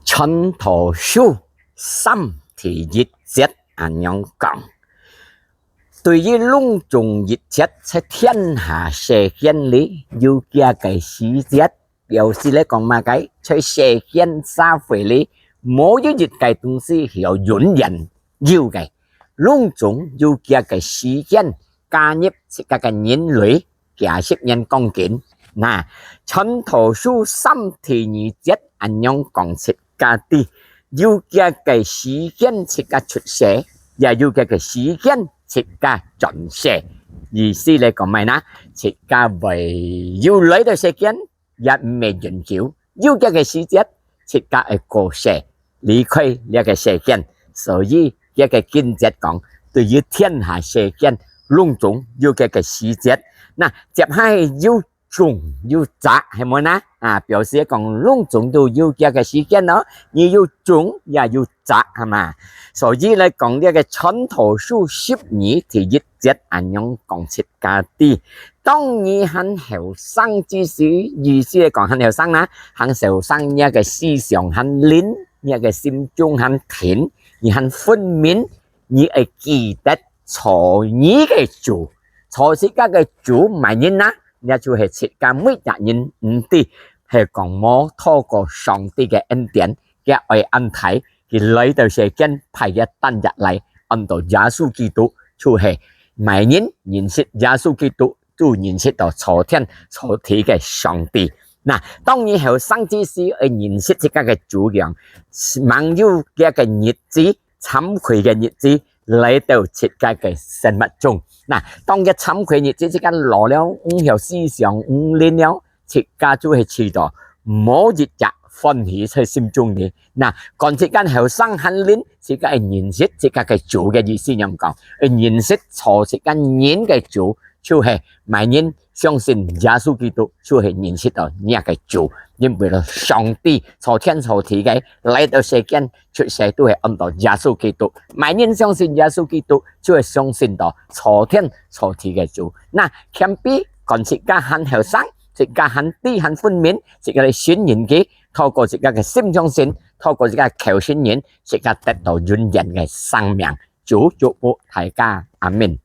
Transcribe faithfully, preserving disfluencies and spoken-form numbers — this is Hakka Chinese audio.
傳道書三第一節恁樣講：對於攏總一切在天下世間裡有佢个時節，表示來講麼个？在世間社會裡，無有一個東西係永遠有个，攏總有佢个時間，加入自家个人類 幾十年光景。那，傳道書三第二節恁樣講自家知，有佢个時間自家出世，也有佢个時間自家轉世。意思來講麼个呢？自家會有來到世間，也毋係永久，有佢个時節，自家會過世，離開這個世間。所以這個經節講，對於天下世間，攏總有佢个時節。那，接下來有總有節，係無呢？啊，表示講攏總都有佢个時間咯，你有總也有節，係嘛？所以來講，這個傳道書十二第一節恁樣講自家知：當你還後生之時，意思係講還後生啦，還後生，你个思想還靈，你个心中還挺，你還分明，你會記得造你个主，造自家个主麼人呢？這就係自家每隻人毋知，係講無透過上帝个恩典，佢愛恁大，佢來到世間派佢單一倈，安到耶穌基督，就係麼人認識耶穌基督，就認識到造天造地个上帝。那，當你後生之時，愛認識自家个主樣，吂有佢个日子，慚愧个日子，來到自家个生活中。那，當佢慚愧日子，自家老了，毋曉思想，毋靈了，自家就係知道，無一隻歡喜在心中裡。那，講自家後生還靈，自家愛認識自家个主个意思恁樣講，愛認識造自家人个主，就係麼人相信耶穌基督，就係認識到你个主，因為上帝造天造地个，來到世間出世都係安到耶穌基督。麼人相信耶穌基督，就係相信到造天造地个主。那，謙卑，講自家還後生，自家還知還分明，自家來信任佢，透過自家个心相信，透過自家口信任，自家得到永遠个生命。主祝福大家，阿們。